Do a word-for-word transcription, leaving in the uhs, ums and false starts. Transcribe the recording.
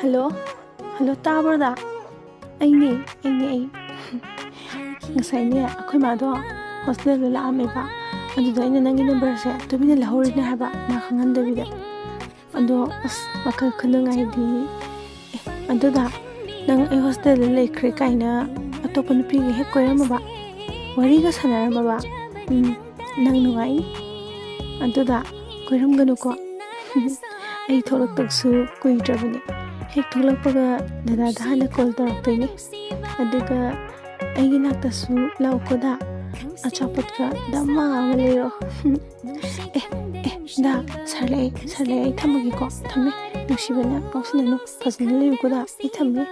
Hello. Hello, ꯇꯥꯕ꯭ꯔꯣꯗ? ꯑꯩꯅꯦ꯫ ꯑꯩꯅꯦ ꯑꯩ ꯉꯁꯥꯏꯅꯦ, ꯑꯩꯈꯣꯏ ꯃꯥꯗꯣ ꯍꯣꯁꯇꯦꯜꯗ ꯂꯥꯛꯑꯝꯃꯦꯕ꯫ ꯑꯗꯨꯗ ꯑꯩꯅ ꯅꯪꯒꯤ ꯅꯝꯕꯔꯁꯦ ꯇꯨꯃꯤꯟꯅ ꯂꯧꯍꯧꯔꯤꯅꯦ ꯍꯥꯏꯕ, ꯃꯥ ꯈꯪꯍꯟꯗꯕꯤꯗ꯫ ꯑꯗꯣ ꯑꯁ, ꯋꯥꯈꯜ ꯈꯟꯅꯉꯥꯏꯗꯤ꯫ ꯑꯦ, ꯑꯗꯨꯗ ꯅꯪ ꯑꯩ ꯍꯣꯁꯇꯦꯜꯗ ꯂꯩꯈ꯭ꯔꯦ ꯀꯥꯏꯅ ꯑꯇꯣꯞꯄ ꯅꯨꯄꯤꯒ ꯍꯦꯛ ꯀꯣꯏꯔꯝꯃꯕ, ꯋꯥꯔꯤꯒ ꯁꯥꯟꯅꯔꯝꯃꯕ? ꯎꯝ, ꯅꯪ ꯅꯨꯡꯉꯥꯏꯅꯤ꯫ ꯑꯗꯨꯗ ꯀꯣꯏꯔꯝꯒꯅꯨꯀꯣ꯫ ꯑꯩ ꯊꯣꯛꯂꯛꯇꯕꯁꯨ ꯀꯨꯏꯗ꯭ꯔꯕꯅꯤ꯫ ꯍꯦꯛ ꯊꯣꯛꯂꯛꯄꯒ ꯗꯗꯥꯗ ꯍꯥꯟꯅ ꯀꯣꯜ ꯇꯧꯔꯛꯇꯣꯏꯅꯦ꯫ ꯑꯗꯨꯒ ꯑꯩꯒꯤ ꯅꯥꯛꯇꯁꯨ ꯂꯥꯛꯎꯀꯣꯗ꯫ ꯑꯆꯥꯄꯣꯠꯀ ꯗꯃꯥ ꯑꯃ ꯂꯩꯔꯣ꯫ ꯑꯦ, ꯑꯦ, ꯗꯥ, ꯁꯥꯔ ꯂꯥꯛꯑꯦ, ꯁꯥꯔ ꯂꯥꯛꯑꯦ, ꯑꯩ ꯊꯝꯃꯒꯦꯀꯣ꯫ ꯊꯝꯃꯦ꯫ ꯅꯨꯡꯁꯤꯕꯅ ꯉꯥꯎꯁꯤꯟꯅꯅꯨ꯫ ꯐꯖꯅ ꯂꯩꯌꯨꯀꯣꯗ꯫ ꯑꯩ ꯊꯝꯃꯦ꯫